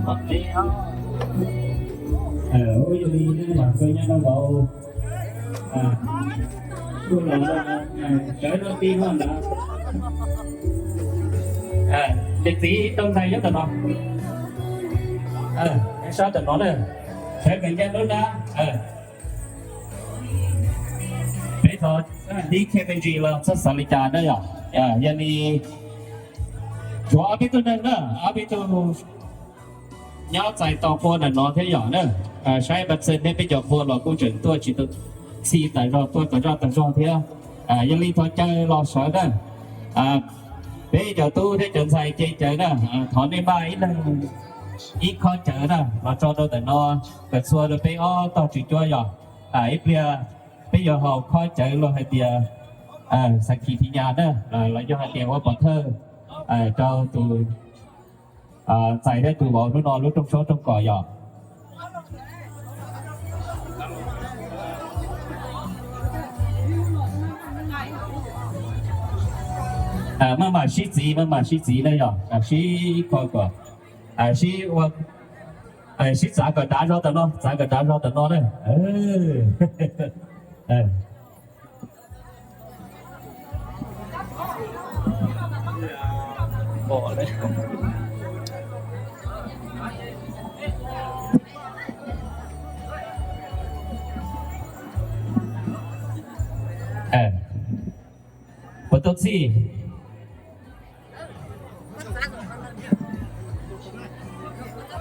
Ua yog li nej mam kawg nyob rau vauv, kuj los sawv rau ti no ntawd. Niam txiv tau ntxhais nyob tom no, sab tom no na, sawv kawg ncaj lub nab. Peb thov tib K P G los txhob xav li cas na yom. Yog li tshuav ob peb tug neeg na, ob peb tug nyob txais tos qhua ntawm no thiab yom na. Saib npa txeeg thiab peb cov qhua los kuj tseem tuaj tsis tau, txhij tas zog tuaj tas zoj tas zog thiab. Yog li thov caw los sawv na. Peb cov tub thiab cov ntxhais ces cawv na, thov nej npaj ib leeg ib khob cawv na los tso rau ntawm no, kom txhua rau peb ob tog tswv cuab yom. Ib pliag peb yuav haus khob cawv los hais tias xav khi thi nyas na, los yog hais tias ua pov thawj rau tus ntxhais thiab tus vauv hnub no lub rooj tshoob rooj kos yom. Maj mam sib txiv, maj mam sib txiv na yom, sib kho kom, sib ua, sib txav kom dav zog tam no, txav kom dav zog tam no na. Puas tau txhij?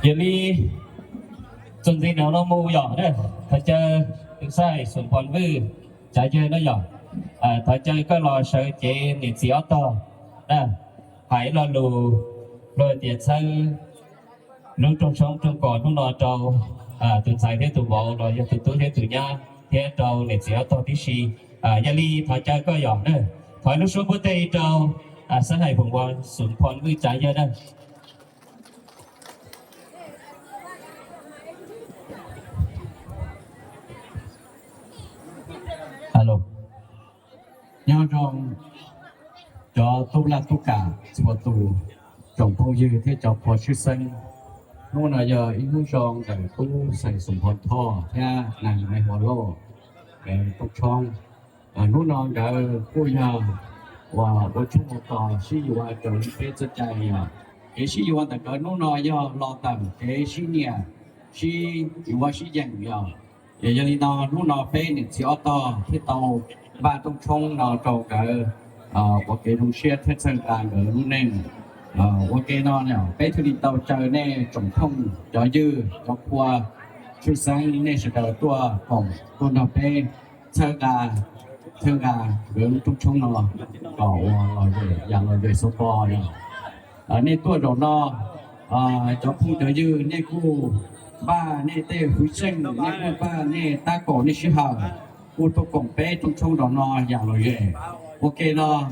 Yog li txuas ntxiv no no mus yom, thov caw tus ntxhais Xum Phos Vwj Tsav Yawg na yom, thov caw koj los sawv cev niam txiv ob tog na, hais ib lo lus luag tias txhawb lub rooj tshoob rooj kos hnub no rau tus ntxhais thiab tus vauv los yog tus tub thiab tus nyab thiab rau niam txiv ob tog tib si. Yog li thov caw koj yom na, thov ib lub suab npuab teg rau xab hais Foom Vas Xum Phos Vwj Tsav Yawg na. Nyob zoo cov tub laj tub kam txhua tus, tsoom phooj ywg thiab cov qhua tshwj xeeb. Hnub no yog ib hnub zoo ntawm tub xeem Xum Phos Thoj thiab nais Huas Lauj, Toob Tshoob. Hnub no nkawd kuj yog uas ua tshoob ua kos sib yuav raws li peb txoj cai yom. Kev sib yuav ntawm nkawd hnub no yog los ntawm kev sib nyiam, sib yuav sib yeem yom. Yog li no hnub no peb niam txiv ob tog thiaj tau npaj rooj tshoob no rau nkawd ua kev zoo siab thiab txhawb nqa nkawd lub neej. Ua ke no peb thiaj li tau caw nej tsoom phooj cov ywg cov qhua tshwj xeeb nej sawv daws tuaj koom tuaj nrog peb txhawb nqa, txhawb nqa nkawd lub rooj tshoob no kom ua los zem yam los zem xov pos yom. Nej tuaj zaum no, cov phooj cov ywg nej kuj npaj nej tej hwv tseej, nej kuj npaj nej tab kaum nej sij hawm kuj tuaj koom peb rooj tshoob zaum no yam los zem. Ua ke no